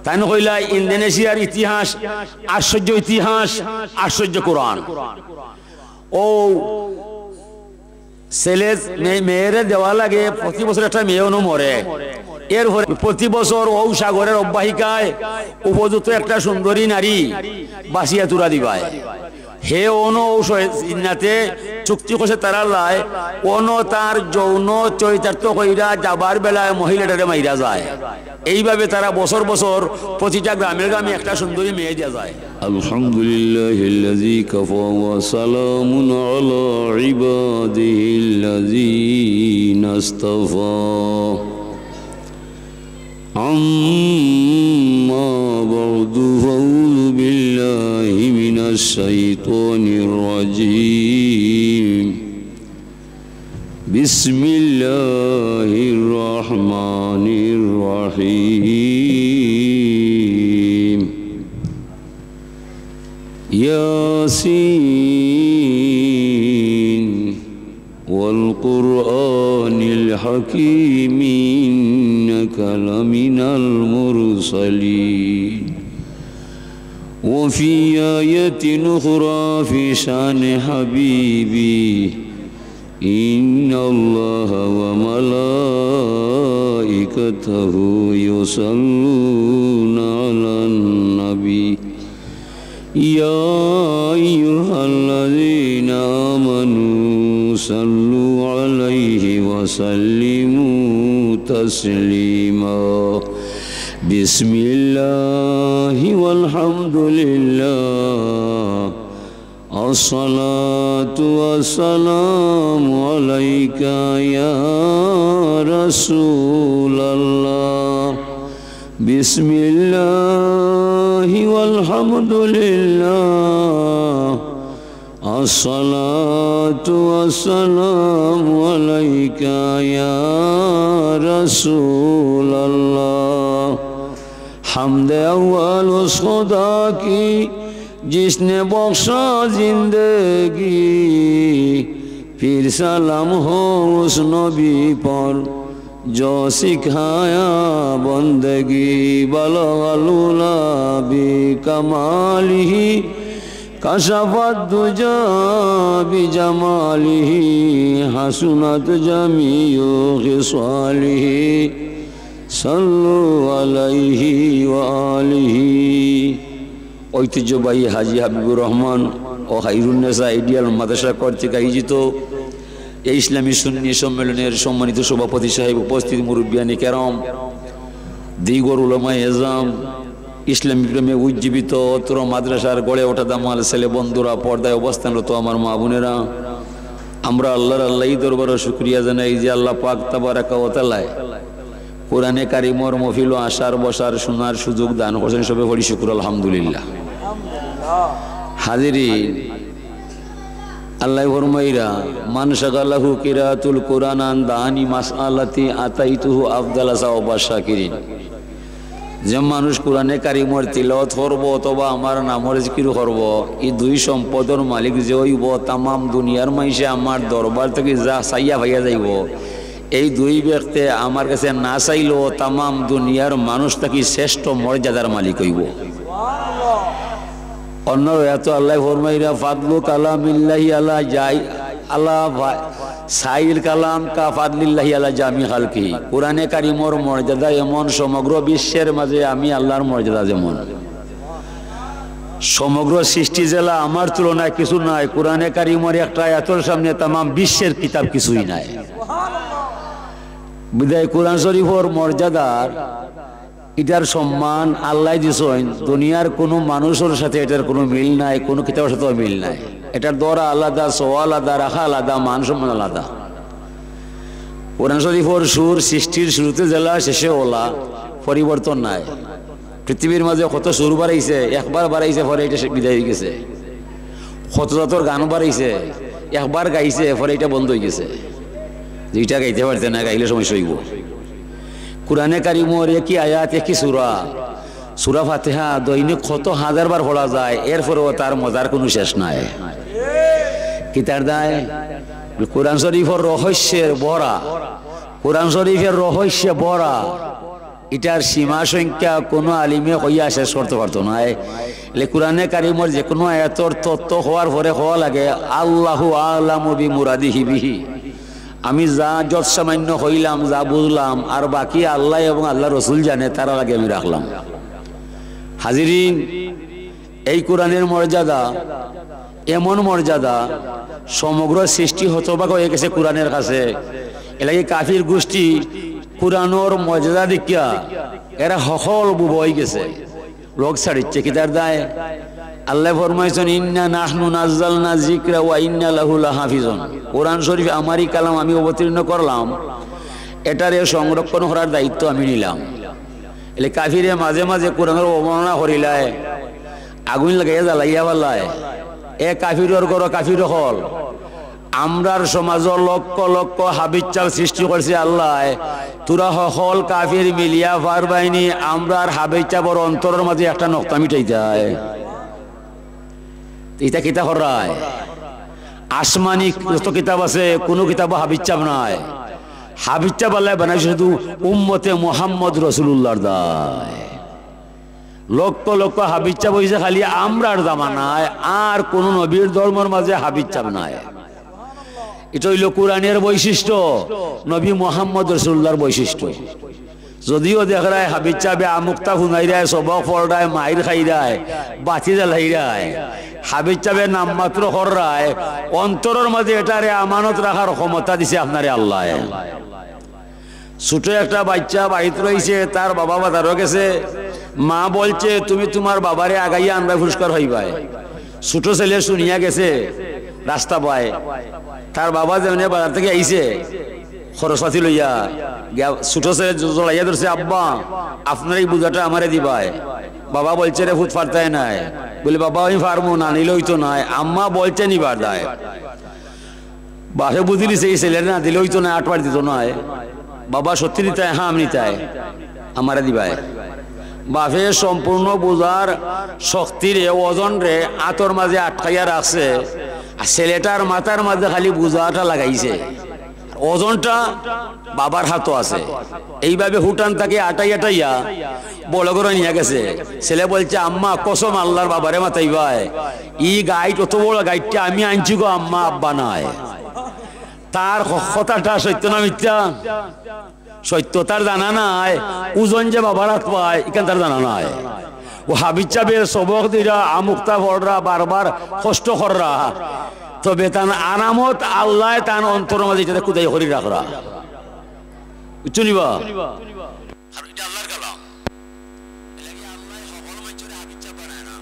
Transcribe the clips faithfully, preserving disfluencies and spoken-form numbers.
তাইন কইলা, ইন্দোনেশিয়ার ইতিহাস আশ্চর্য, ইতিহাস আশ্চর্য কোরআন। ও ছেলে মে-, মেয়েরে দেওয়া লাগে, প্রতি বছর একটা মেয়ে অনো মরে। এরপরে প্রতি বছর ও সাগরের অববাহিকায় উপযুক্ত একটা সুন্দরী নারী বাছিয়া তুরা দিবায়। হে অনো ও সয়-, জিন্নাতে চুক্তি করছে তারার লাই, অনো তার যৌন চরিতার্থ কইরা যাবার বেলায় মহিলাটারে মাইরা যায়। এইভাবে তারা বছর বছর প্রতিটা গ্রামে গ্রামে একটা সুন্দরী মেয়ে দেওয়া যায়। الحمد لله الذي كفى وسلام على عباده الذين اصطفى. أما بعد، فأعوذ بالله من الشيطان الرجيم. بسم الله الرحمن الرحيم. ياسين، والقرآن الحكيم، إنك لمن المرسلين. وفي آية أخرى في شأن حبيبي، إن الله وملائكته يصلون على النبي، يا أيها الذين آمنوا صلوا عليه وسلموا تسليما. بسم الله والحمد لله، الصلاة والسلام عليك يا رسول الله. بسم الله والحمد لله، الصلاة والسلام عليك يا رسول الله. حمد اول اس خدا کی جس نے بخشا زندگی، پھر سلام ہو اس نبی پر جو سکھایا بندگی۔ بلغ العلا بکمالہ، کشف الدجی بجمالہ، حسنت جمیع خصالہ، صلوا علیہ وآلہ۔ ঐতিহ্যবাহী হাজী হাবিবুর রহমান ও খাইরুন্নেসা আইডিয়াল মাদ্রাসা কর্তৃক আয়োজিত এই ইসলামী সুন্নি সম্মেলনের সম্মানিত সভাপতি সাহেব, উপস্থিত মুরব্বিয়ানে কেরাম, দিগর উলামায়ে এজাম, ইসলামী প্রেমে উজ্জীবিত অত্র মাদ্রাসার গড়ে ওঠা দামাল ছেলে বন্ধুরা, পর্দায় অবস্থানরত আমার মা বোনেরা, আমরা আল্লাহর আল্লাহি দরবারে শুকরিয়া জানাই যে আল্লাহ পাক তাবারাকা ওয়া তাআলায় কোরআনে কারিমর মহফিলো আসার, বসার, শোনার সুযোগ দান করছেন। সবে পড়ি শুকুর আলহামদুলিল্লাহ। হাজিরিন, আল্লাহ ফরমাইরা, "মান শাগালাহু কিরাতুল কুরআন আন দানি মাসআলাতি আতাইতুহু আফদালা সাওয়াবা শাকিরিন।" যে মানুষ কোরআনে কারিমর তিলাওয়াত করবো অথবা আমার নামর জিকির করবো, ই দুই সম্পদর মালিক যে অইবো, তামাম দুনিয়ার মানষে আমার দরবার থাকি যা চাইয়া পাইয়া যাইবো, এই দুই ব্যক্তি আমার কাছে না চাইলেও তামাম দুনিয়ার মানুষ থাকি শ্রেষ্ঠ মর্যাদার মালিক অইবো। অন্য আয়াতো আল্লাহ ফরমাইরা, "ফাদলু কালামিল্লাহি আলা জাই-, আলা ফা-, সাইল কালাম কা ফাদলিল্লাহি আলা জামি খালকিহি।" কোরআনে কারিমর মর্যাদা এমন, সমগ্র বিশ্বের মাঝে আমি আল্লাহর মর্যাদা যেমন। সমগ্র সৃষ্টি যেলা আমার তুলনায় কিছু নাই, কোরআনে কারিমর একটা আয়াতর সামনে তামাম বিশ্বের কিতাব কিছুই নাই। বিদায় কোরআন শরীফর মর্যাদার, ইটার সম্মান আল্লাহ দিছইন, দুনিয়ার কোনো মানুষর সাথে এটার কোনো মিল নাই, কোনো কিতাবর সাথেও মিল নাই। এটার ধরা আলাদা, ছোঁয়া আলাদা, রাখা আলাদা, মান সম্মান আলাদা। কোরআন শরীফর সুর সৃষ্টির শুরুতে যেলা, শেষে ওলা, পরিবর্তন নাই। পৃথিবীর মাঝে কত সুর বাড়াইছে, একবার বাড়াইছে, পরে এটা সে বিদায় অইগেছে। কত জাতর গান বাড়াইছে, একবার গাইছে, পরে এটা বন্ধ অইগেছে। যে এটা গাইতে পারতে না, গাইলে সমস্যা অইবো। কোরআনে কারিমর একই আয়াত, একই সূরা, সূরা ফাতিহা দৈনিক কত হাজার বার পড়া যায়, এরপরেও তার মজার কোনো শেষ নাই। কিতার দায়? কোরআন শরীফর রহস্যের ভরা, কোরআন শরীফের রহস্যে ভরা। ইটার সীমা সংখ্যা কুনু আলিমে কইয়া শেষ করতো পারতো নায়। এলে কুরআনে কারিমর যেকুনু আয়াতর তত্ত্ব কওয়ার পরে কওয়া লাগে, "আল্লাহু আ'লামু বিমুরাদিহি বিহি।" আমি যা যৎসামান্য কইলাম, যা বুঝলাম, আর বাকি আল্লাহ এবং আল্লাহর রসুল জানে, তারার আগে আমি রাখলাম। হাজিরিন, এই কুরআনের মর্যাদা, এমন মর্যাদা, সমগ্র সৃষ্টি হতবাক অইগেছে কুরআনের কাছে। এরলাগি কাফির গুষ্টি কুরআনর মর্যাদা দেখিয়া এরা হকল বুবা অইগেছে, রোগ ছাড়িচ্ছে। কিতার দায়? আল্লায় ফরমাইছইন, "ইন্না নাহনু নাজ্জালনা যিকরা ওয়া ইন্না লাহু লাহাফিজুন।" কুরআন শরীফ আমারই কালাম, আমি অবতীর্ণ করলাম, এটারে সংরক্ষণ করার দায়িত্ব আমি নিলাম। এলে কাফিরে মাঝে মাঝে কুরআনর অবমাননা করিলায়, আগুইন লাগাইয়া জ্বালাইয়া ফালায়। এ কাফিরর ঘরো কাফির অকল, আমরার সমাজো লক্ষ লক্ষ হাফিজ ছাব সৃষ্টি করছে আল্লায়। তোরা হকল কাফির মিলিয়া পারবায়নি আমরার হাফিজ ছাবর অন্তরর মাঝে একটা নকতা মিটাইতায়? ইতা কিতা কররায়? আসমানি যত কিতাব আছে, কুনু কিতাবো হাফিজ ছাব নাই। হাফিজ ছাব আল্লায় বানাইছে শুধু উম্মতে মুহাম্মদ রাসূলুল্লাহর দায়। লক্ষ লক্ষ হাফিজ ছাব অইছে খালি আমরার জামানায়, আর কুনু নবীর ধর্মর মাঝে হাফিজ ছাব নাই। ইটা অইলো কুরআনের বৈশিষ্ট্য, নবী মুহাম্মদ রাসূলুল্লাহর বৈশিষ্ট্য। যদিও দেখরায় হাফিজ ছাবে আমুকতা হুনাইরায়, সবক পড়রায়, মাইর খাইরায়, বাতি জ্বালাইরায়, হাফিজ ছাবে নামমাত্র কররায়, অন্তরর মাঝে এটারে আমানত রাখার ক্ষমতা দিছে আপনারে আল্লায়। ছোট একটা বাইচ্চা বাড়িত রইছে, তার বাবা বাজারো গেছে, মা বলছে, "তুমি তুমার বাবারে আগাইয়া আনবায়, পুরস্কার পাইবায়।" ছোট ছেলে শুনিয়া গেছে রাস্তা বায়, তার বাবা যেমনে বাজার থাকি আইছে, খরচপাতি লইয়া গিয়া ছোট ছেলে জ-, জড়াইয়া ধরছে, "আব্বা, আপনার এই বুঝাটা আমারে দিবায়।" বাবা বলছে, "রে পুত, পারতায় নায়।" বলে, "বাবা, আমি পারমু না, নিলে অইতো নায়, আম্মা বলছে নিবার দায়।" বাপে বুঝি নিছে, এই ছেলেরে না দিলে অইতো নায়, আট বার দিতো নায়। বাবা সত্যি নিতায়, হ্যাঁ, আমি নিতায়, আমারে দিবায়। বাপে সম্পূর্ণ বুঝার শক্তিরে, ওজনরে আতর মাঝে আটকাইয়া রাখছে, আর ছেলেটার মাথার মাঝে খালি বুঝাটা লাগাইছে। ওজনটা বাবার হাতো আছে। এইভাবে হুটান তাকে আটাই আটাইয়া বড় ঘরো নিয়া গেছে। ছেলে বলছে, "আম্মা, কসম আল্লাহর, বাবারে মাতাইবায়, ই গাইট, অত বড় গাইটটা আমি আনছি গো আম্মা, আব্বা নায়।" তার ক-, কথাটা সত্য না মিথ্যা? সত্য। তার জানা নাই ওজন যে বাবার হাত পায়, ইখান তার জানা নাই। ও হাফিজ ছাবে সবক দিরা, আমুকতা পড়রা, বারবার কষ্ট কররা, তবে তান আরামত আল্লায় তান অন্তরর মাঝে ইটারে খুদাই করি রাখরা। বুঝছো নি বা? কারণ ইটা আল্লাহর কালাম। এর লাগি আল্লায় হকল মানষরে হাফিজ ছাব বানায় না।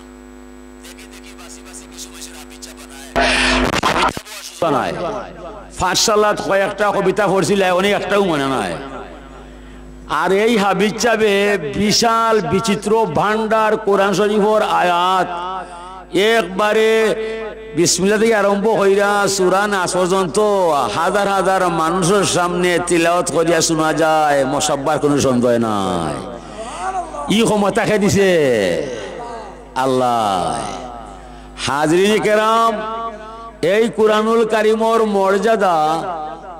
দেখি দেখি বাছি বাছি কিছু মানষরে হাফিজ ছাব বানায়। হাফিজ ছাব অসুস্থ বানায়। পাঠশালাত কয়েকটা কবিতা পড়ছিলা, অনেক একটাও মনে নাই। আর এই হাফিজ ছাবে বিশাল বিচিত্র ভান্ডার কোরআন শরীফর আয়াত, একবারে বিসমিল্লাহ থাকি আরম্ভ কইরা সূরা নাস পর্যন্ত হাজার হাজার মানুষর সামনে তিলাওয়াত করিয়া শোনা যায়, মশাব্বার কোনো সন্দেহ নাই। ই ক্ষমতা কে দিছে? আল্লায়। হাজিরিন কেরাম, এই কোরআনুল কারিমর মর্যাদা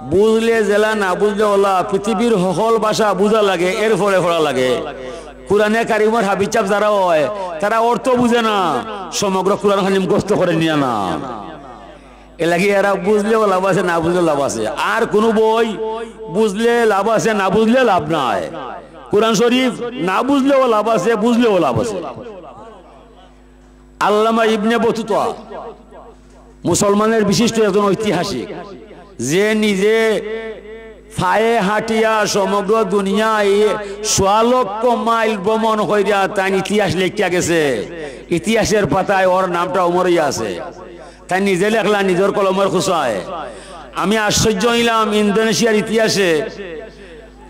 বুঝলে যেলা, না বুঝলে অলা। পৃথিবীর হকল ভাষা বুঝা লাগে, এরপরে পড়া লাগে। কোরআনে কারিমর হাফিজ ছাব যারা অয়, তারা অর্থ বুঝে না, সমগ্র কোরআন খানি মুখস্থ করে নিয়া না। এর লাগি এরা বুঝলেও লাভ আছে, না বুঝলেও লাভ আছে। আর কোনো বই বুঝলে লাভ আছে, না বুঝলে লাভ নাই। কোরআন শরীফ না বুঝলেও লাভ আছে, বুঝলেও লাভ আছে। আল্লামা ইবনে বতুতা মুসলমানের বিশিষ্ট একজন ঐতিহাসিক, যে নিজে পায়ে হাঁটিয়া সমগ্র দুনিয়ায় সোয়া লক্ষ মাইল ভ্রমণ করিয়া তাইন ইতিহাস লেখিয়া গেছে। ইতিহাসের পাতায় ওর নামটা অমর অইয়া আছে। তাইন নিজে লেখলা নিজর কলমর খুসায়। আমি আশ্চর্য অইলাম, ইন্দোনেশিয়ার ইতিহাসে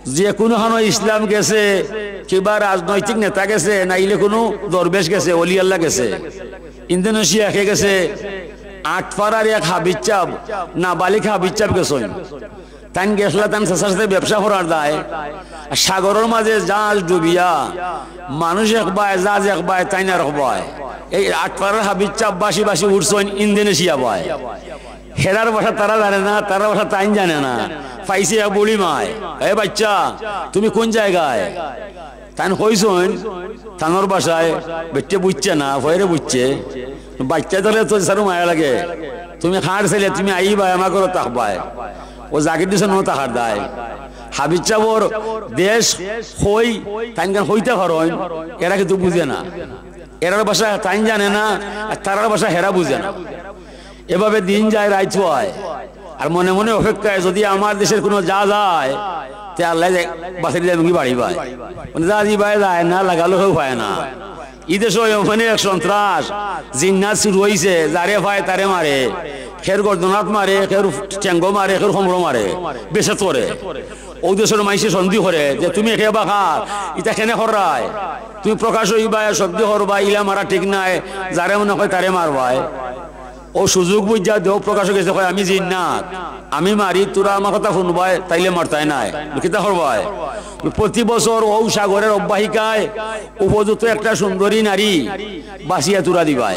যে কুনুখানো ইসলাম গেছে, কিবা রাজনৈতিক নেতা গেছে, নাইলে কুনু দরবেশ গেছে, অলি আল্লাহ গেছে, ইন্দোনেশিয়া কে গেছে, আটপাড়ার এক হাফিজ ছাব, নাবালিগ হাফিজ ছাব গেছইন। তাইন গেছলা তান চাচার সাথে ব্যবসা করার দায়। আর সাগরর মাঝে জাহাজ ডুবিয়া মানুষ এক বায়, জাহাজ এক বায়, তাইন আর এক বায়। এই আটপাড়ার হাফিজ ছাব বাসি বাসি উঠছইন ইন্দোনেশিয়া বায়। হেরার ভাষা তারা জানে না, তারার ভাষা তাইন জানে না। পাইছে এক বুড়ি মায়, "এ বাচ্চা, তুমি কোন জায়গায়?" তাইন কইছইন, তানর ভাষায়, বেটিয়ে বুঝছে না, ফয়রে বুঝছে। বাইচ্চা ধরে তো সারু মায়া লাগে। তুমি খাঁর ছেলে, তুমি আইবায়, আমার ঘরো থাকবায়। অউ জাগির দিছে নু থাকার দায়। হাফিজ সাবর দেশ কই, তাইন কেন কইতা পারইন, এরা কিন্তু বুঝে না। এরার ভাষা তাইন জানে না, আর তারার ভাষা হেরা বুঝে না। এভাবে দিন যায়, রাইত অয়, আর মনে মনে অপেক্ষায় যদি আমার দেশের কুনু যা যায়, তে আল্লায় বাছাই দিয়া লুঙ্গি বাড়ি পায়। মানে যা দিবায় যায় না, লাগালো কেউ পায় না। ই দেশো অউ মানে এক সন্ত্রাস, জিন্নাত শুরু অইছে, যারে পায় তারে মারে, কেউর গর্দনাত মারে, কেউর ঠেঙ্গো মারে, কেউর কোমরো মারে, বেশেত করে। অউ দেশর মাইনষে সন্দেহ করে যে তুমি একে বাকার, ইতা কেনে কররায়? তুমি প্রকাশ অইবায়, সন্দেহ করবায়, ইলা মারা ঠিক নায়, যারে মনে কয় তারে মারবায়। অউ সুযোগ বুঝিয়া দেও প্রকাশে গেছে, কয়, "আমি জিন্নাত, আমি মারি, তোরা আমার কথা হুনবায়, তাইলে মারতায় নায়।" কিতা করবায়? প্রতি বছর অউ সাগরের অববাহিকায় উপযুক্ত একটা সুন্দরী নারী বাছিয়া তোরা দিবায়।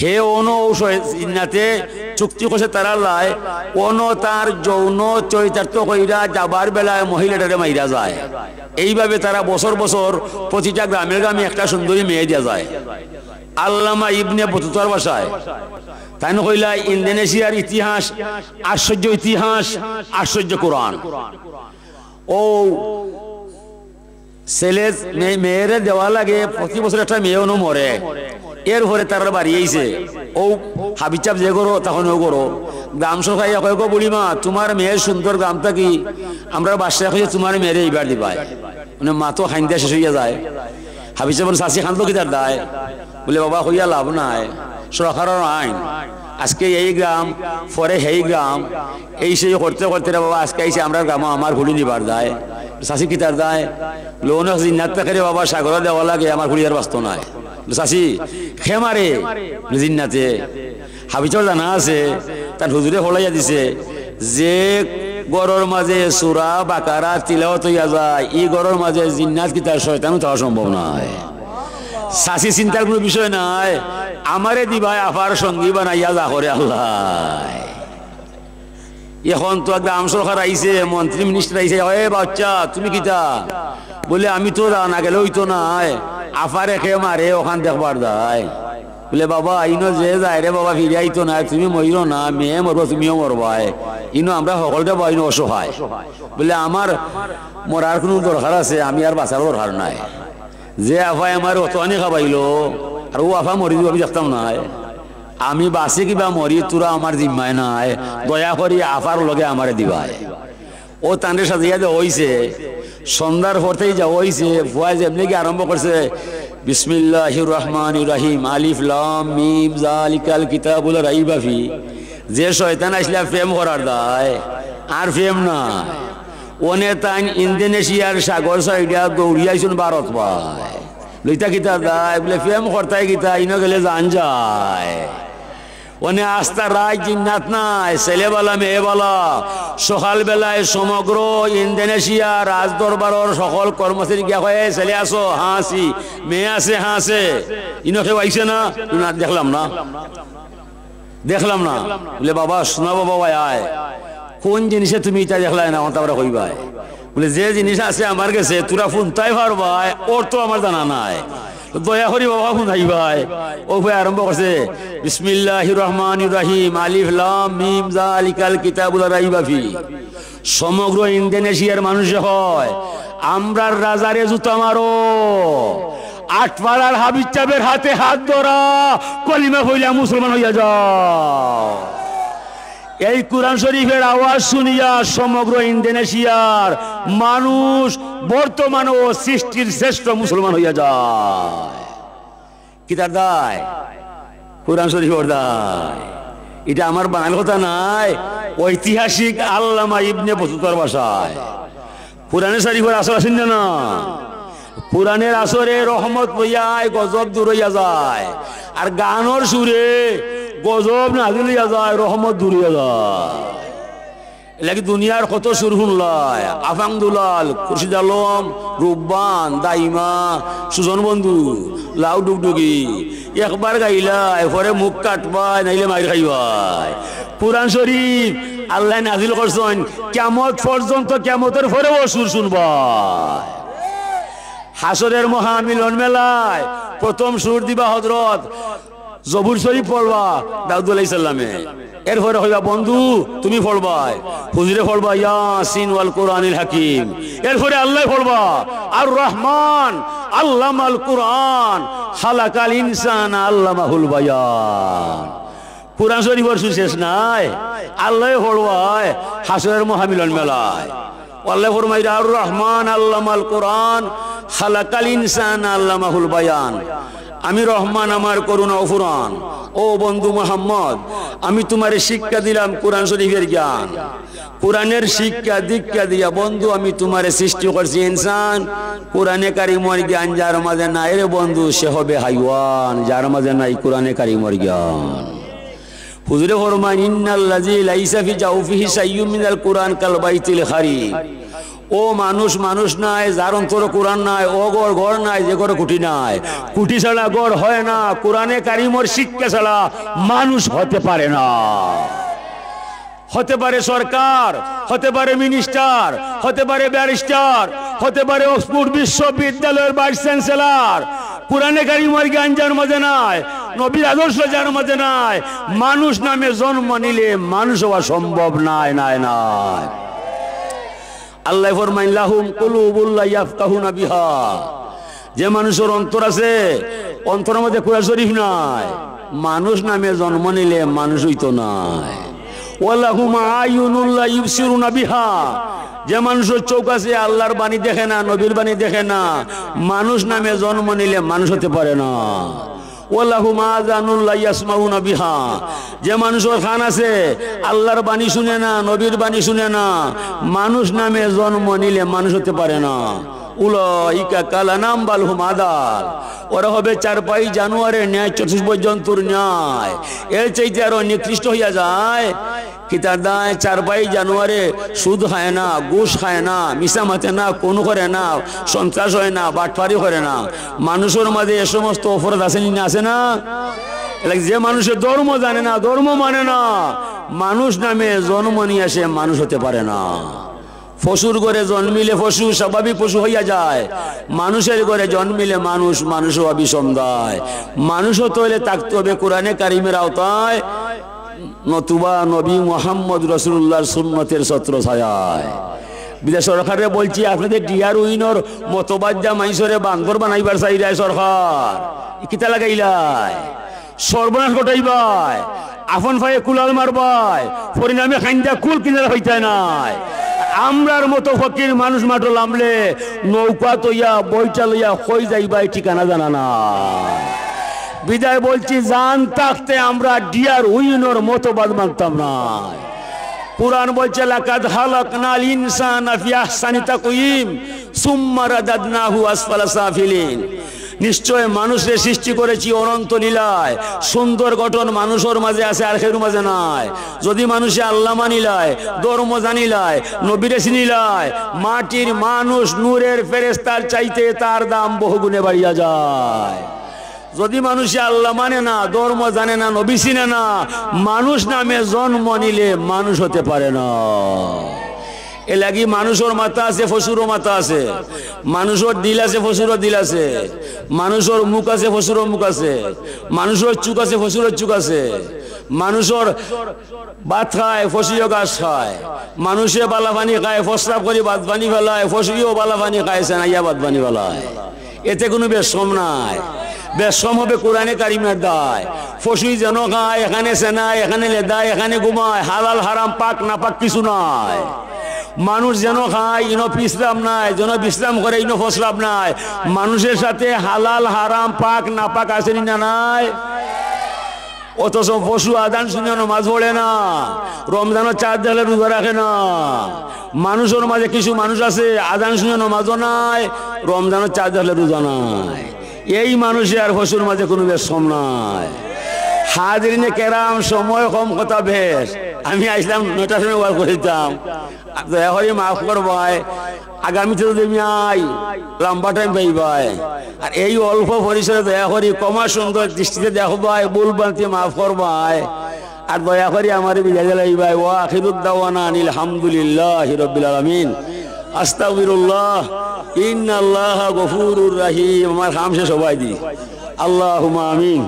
হে অনো অউ শয়-, জিন্নাতে চুক্তি করছে তারার লাই, অনো তার যৌন চরিতার্থ কইরা যাবার বেলায় মহিলাটারে মাইরা যায়। এইভাবে তারা বছর বছর প্রতিটা গ্রামে গ্রামে একটা সুন্দরী মেয়ে দিয়া যায়। আল্লামা ইবনে বতুতার ভাষায় তাইন কইলা, ইন্দোনেশিয়ার ইতিহাস আশ্চর্য ইতিহাস, আশ্চর্য কোরআন। অউ ছেলে মে-, মেয়েরে দেওয়া লাগে, প্রতি বছর একটা মেয়ে অনো মরে, এরপরে তারার বাড়ি আইছে। অউ হাফিজ সাব যে ঘরো, তখন অউ ঘরো। গ্রাম সরকার আইয়া কয়, "গো বুড়িমা, তুমার মেয়ে সুন্দর, গ্রাম থাকি আমরার বাদশায় কইছে তুমার মেয়েরে এইবার দিবায়।" মানে মা তো কান্দিয়া শেষ অইয়া যায়। হাফিজ সাব বলে, "চাচি কান্দো কিতার দায়?" বলে, "বাবা, কইয়া লাভ নাই, সরকারর আইন, আজকে এই গ্রাম, পরে হেই গ্রাম, এই সেই করতে করতে রে বাবা, আজকে আইছে আমরার গ্রামো আমার ফুড়ি নিবার দায়।" চাচি কিতার দায়? বলে, "অনো জিন্নাত থাকে রে বাবা, সাগরো দেওয়া লাগে, আমার ফুড়ি আর বাঁচতো নায়।" বলে, "চাচি, কে মারে?" বলে, "জিন্নাতে।" হাফিজ সাবর জানা আছে, তান হুজুরে ফড়াইয়া দিছে, যে ঘরর মাঝে সূরা বাকারা তিলাওয়াত অইয়া যায়, ই ঘরর মাঝে জিন্নাত কিতা শয়তানও থাকা সম্ভব নায়। চাচি চিন্তার কুনু বিষয় নাই, আমারে দিবায় আফার সঙ্গী বানাইয়া যা করে আল্লায়। এখন তো গ্রাম সরকার আইছে, মন্ত্রী মিনিস্টার আইছে, "এ বাচ্চা, তুমি কিতা?" বলে, "আমি তো যা না গেলে অইতো নায়, আফারে কে মারে অখান দেখবার দায়।" বলে, "বাবা, ইনো যে যায় রে বাবা, ফিরি আইতো নায়, তুমি মরিও না, মেয়ে মরবো, তুমিও মরবায়, ইনো আমরা হকলটা বা ইনো অসহায়।" বলে, "আমার মরার কুনু দরকার আছে? আমি আর বাঁচার দরকার নাই। যে আফায় আমার অতখানি খাবাইলো, আর অউ আফা মরি যাইবো, আমি দেখতাম নায়। আমি বাঁচি কিবা মরি, তোরা আমার জিম্মায় নায়, দয়া করি আফার লগে আমারে দিবায়।" অউ তানরে সাজাইয়া দেওয়া অইছে, সন্ধ্যার পর থাকি যাওয়া অইছে, ফুয়ায় যেমনে কি আরম্ভ করছে, "বিসমিল্লাহির রহমানির রহিম, আলিফ লাম মিম, যালিকাল কিতাবু লা রাইবা ফি।" যে শয়তান আইছলা প্রেম করার দায়, আর প্রেম না। অনে তাইন ইন্দোনেশিয়ার সাগর ছাড়িয়া দৌড়িয়া আইছইন ভারত পায়। লইতা কিতা দায়? বলে, "প্রেম করতায় কিতা, ইনো গেলে জান যায়।" অনে আস্তা রাইত জিন্নাত নাই, ছেলে বালা, মেয়ে বালা। সকাল বেলায় সমগ্র ইন্দোনেশিয়া রাজদরবারর সকল কর্মচারী গিয়া কয়, "এ, ছেলে আছো?" "হ্যাঁ, আছি।" "মেয়ে আছে?" "হ্যাঁ, আছে।" "ইনো কেউ আইছে না?" "না, দেখলাম না।" "দেখলাম না।" বলে, "বাবা, সোনা বাবা, ভাই আয়, কোন জিনিসে তুমি ইতা দেখলায় না, অতা আমরা কইবায়।" বলে, "যে জিনিস আছে আমার গেছে, তোরা হুনতায় পারবায়, অর্থ আমার জানা নাই, তো দয়া করি বাবা হুনাইবায়।" অউ ভাই আরম্ভ করছে, "বিসমিল্লাহির রহমানির রহিম, আলিফ লাম মিম, যালিকাল কিতাবু লা রাইবা ফি।" সমগ্র ইন্দোনেশিয়ার মানুষে কয়, "আমরার রাজারে জুতা মারো, আটপাড়ার হাফিজ সাবর হাতে হাত ধরা, কলিমা পড়িয়া মুসলমান অইয়া যাও।" এই কোরআন শরীফের আওয়াজ শুনিয়া সমগ্র ইন্দোনেশিয়ার মানুষ বর্তমান ও সৃষ্টির শ্রেষ্ঠ মুসলমান অইয়া যায়। কিতার দায়? কোরআন শরীফর দায়। ইটা আমার বানাইল কথা নায়, ঐতিহাসিক আল্লামা ইবনে বতুতার ভাষায়। কোরআনে শরীফর আসর আছে না? না, কোরআনের আসরে রহমত বইয়া আয়, গজব দূর অইয়া যায়, আর গানর সুরে গজব নাজিল অইয়া যায়, রহমত দূর অইয়া যায়। এর লাগি দুনিয়ার কত সুর হুনলায়, আফাং দুলাল, খুরশিদ আলম, রূপবান, দাইমা, সুজন বন্ধু, লাউ ডুগডুগি। একবার গাইলায়, পরে মুখ কাটবায়, নাইলে মাইর খাইবায়। কোরআন শরীফ আল্লায় নাজিল করছইন, কিয়ামত পর্যন্ত, কিয়ামতর পরেও সুর হুনবায়। হাশরের মহামিলন মেলায় প্রথম সুর দিবা হযরত, জবুর শরীফ পড়বা দাউদ আলাইহিস সালামে। এরপরে কইবা, "বন্ধু, তুমি পড়বায়।" হুজুরে পড়বা, "ইয়াসিন ওয়াল কুরআনিল হাকিম।" এরপরে আল্লায় পড়বা, "আর রহমান আল্লামাল কুরআন, খালাকাল ইনসানা আল্লামাহুল বায়ান।" কুরআন শরীফর সুর শেষ নাই, আল্লায় পড়বায় হাশরের মহামিলন মেলায়। আল্লায় ফরমাইরা, "আর রহমান আল্লামাল কুরআন, খালাকাল ইনসানা আল্লামাহুল বায়ান।" আমি রহমান, আমার করুণা অফুরান। ও বন্ধু মুহাম্মদ, আমি তুমারে শিক্ষা দিলাম কুরআন শরীফের জ্ঞান। কুরআনের শিক্ষা দীক্ষা দিয়া বন্ধু আমি তুমারে সৃষ্টি করছি ইনসান। কুরআনে কারিমর জ্ঞান যার মাঝে নাই রে বন্ধু, সে হবে হাইওয়ান, যার মাঝে নাই কুরআনে কারিমর জ্ঞান। হুজুরে ফরমাইন, "ইন্নাল্লাযী লাইসা ফি জাওফিহি শাইউম মিনাল কুরআন কাল বাইতিল খারিব।" ও মানুষ, মানুষ নায়, যার অন্তরো কুরআন নাই, ও ঘর, ঘর নায়, যে ঘরো খুঁটি নাই। খুঁটি ছাড়া ঘর হয় না, কুরআনে কারিমর শিক্ষা ছাড়া মানুষ হতে পারে না। হতে পারে সরকার, হতে পারে মিনিস্টার, হতে পারে ব্যারিস্টার, হতে পারে অক্সফোর্ড বিশ্ববিদ্যালয়ের ভাইস চ্যান্সেলর। কুরআনে কারিমর জ্ঞান যার মাঝে নাই, নবীর আদর্শ যার মাঝে নাই, মানুষ নামে জন্ম নিলে মানুষ হওয়া সম্ভব নায়, নায়, নায়। আল্লায় ফরমাইন, "লাহুম কুলুবুল লা ইয়াফকাহুনা বিহা।" যে মানুষর অন্তর আছে, অন্তরর মাঝে কুরআন শরীফ নাই, মানুষ নামে জন্ম নিলে মানুষ অইতো নায়। "ওয়া লাহুম আয়ুনুল লা ইউবসিরুনা বিহা।" যে মানুষর চোখ আছে, আল্লার বাণী দেখে না, নবীর বাণী দেখে না, মানুষ নামে জন্ম নিলে মানুষ হতে পারে না। "ওয়া লাহুম আযানুল লা ইয়াসমাউনা বিহা।" যে মানুষর কান আছে, আল্লার বাণী শুনে না, নবীর বাণী শুনে না, মানুষ নামে জন্ম নিলে মানুষ হতে পারে না। "উলাইকা কাল আনআম বাল হুম আদাল।" ওরা হবে চারপাই জানোয়ারের ন্যায়, চতুষ্পদ জন্তুর ন্যায়, এর চাইতে আরো নিকৃষ্ট হইয়া যায়। কিতার দায়? চারপাই জানোয়ারে সুদ খায় না, ঘুষ খায় না, মিছা মাতে না, খুন করে না, সন্ত্রাস হয় না, বাটপারি করে না। মানুষর মাঝে এ সমস্ত অপরাধ আছে নি না, আছে না? এলাকা যে মানুষে ধর্ম জানে না, ধর্ম মানে না, মানুষ নামে জন্ম নিয়া সে মানুষ হতে পারে না। পশুর ঘরে জন্মিলে পশু স্বাভাবিক পশু হইয়া যায়, মানুষের ঘরে জন্মিলে মানুষ, মানুষ হওয়া বিষম দায়। মানুষ হতে হইলে থাকতে হবে কোরআনে কারিমের আওতায়, নতুবা নবী মোহাম্মদ রসুলুল্লাহর সুন্নতের ছত্র ছায়ায়। বিদেশ সরকারে বলছি, আপনাদের ডিআর উইনর মতবাদ যা মাইনষরে বান্দর বানাইবার চাইরায় সরকার, কিতা লাগাইলায়? সর্বনাশ ঘটাইবায়, আপন পায়ে কুলাল মারবায়, পরিণামে খাইন্দা কুল কিনারা হইতায় নায়। আমরার মতো ফকির মানুষ মাঠো লামলে নৌকা তইয়া বইটা লইয়া কই যাইবায় ঠিকানা জানা নাই। বিদায় বলছি, জান থাকতে আমরা ডিআর উইনর মতবাদ মানতাম না। কোরআন বলছে, "লাকাদ খালাকনাল ইনসানা ফি আহসানি তাকওয়িম, সুম্মা রাদাদনাহু আসফালা সাফিলিন।" নিশ্চয় মানুষরে সৃষ্টি করেছি অনন্ত লীলায়, সুন্দর গঠন মানুষর মাঝে আছে, আর কেউর মাঝে নাই। যদি মানুষে আল্লাহ মানিলায়, ধর্ম জানিলায়, নবীরে চিনিলায়, মাটির মানুষ নূরের ফেরেস্তার চাইতে তার দাম বহুগুণে বাড়িয়া যায়। যদি মানুষে আল্লাহ মানে না, ধর্ম জানে না, নবী চিনে না, মানুষ নামে জন্ম নিলে মানুষ হতে পারে না। এর লাগি মানুষর মাথা আছে, পশুরও মাথা আছে, মানুষর দিল আছে, পশুরও দিল আছে, মানুষর মুখ আছে, পশুরও মুখ আছে, মানুষর চুক আছে, পশুরও চুক আছে, মানুষর ভাত খায়, পশুও ঘাস খায়, মানুষে বালা পানি খায়, প্রস্রাব করি ভাত পানি ফালায়, পশুও বালা পানি খায়, সেনাইয়া ভাত পানি ফালায়। এতে কোনো বেশকম নাই। বেশকম হবে কোরআনে কারিমের দায়। পশুই যেন খায়, এখানে সেনায়, এখানে লেদায়, এখানে ঘুমায়, হালাল হারাম পাক নাপাক কিছু নাই। মানুষ যেন খায়, ইনো বিশ্রাম নাই, যেন বিশ্রাম করে, ইনো প্রস্রাব নাই। মানুষের সাথে হালাল হারাম পাক নাপাক আছে নি না নাই? অথচ পশু আজান শুনে নমাজ পড়ে না, রমজানর চাঁদ দেখলে রোজা রাখে না। মানুষর মাঝে কিছু মানুষ আছে, আজান শুনে নমাজও নাই, রমজানর চাঁদ দেখলে রোজা নাই। এই মানুষে আর পশুর মাঝে কোনো বেশকম নাই। হাজিরিনে কেরাম, সময় কম, কথা বেশ। আমি আইসলাম নয়টার সময় ওয়াজ করিতাম, আর দয়া করি মাফ করবায়। আগামীতে যদি আমি আই, লম্বা টাইম পাইবায়। আর এই অল্প পরিসরে দয়া করি ক্ষমা সুন্দর দৃষ্টিতে দেখবায়, ভুল ভ্রান্তি মাফ করবায়। আর দয়া করি আমারে বিদায় দিলাইবায়। ওয়া আখিরুদ দাওয়ানা আনিল হামদুলিল্লাহি রাব্বিল আলামিন। আস্তাগফিরুল্লাহ। ইন্নাল্লাহা গফুরুর রাহিম। আমার কাম শেষ, সবাই দি। আল্লাহুম্মা আমিন।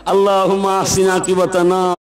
আল্লাহুম্মা আহসিন আকিবাতানা।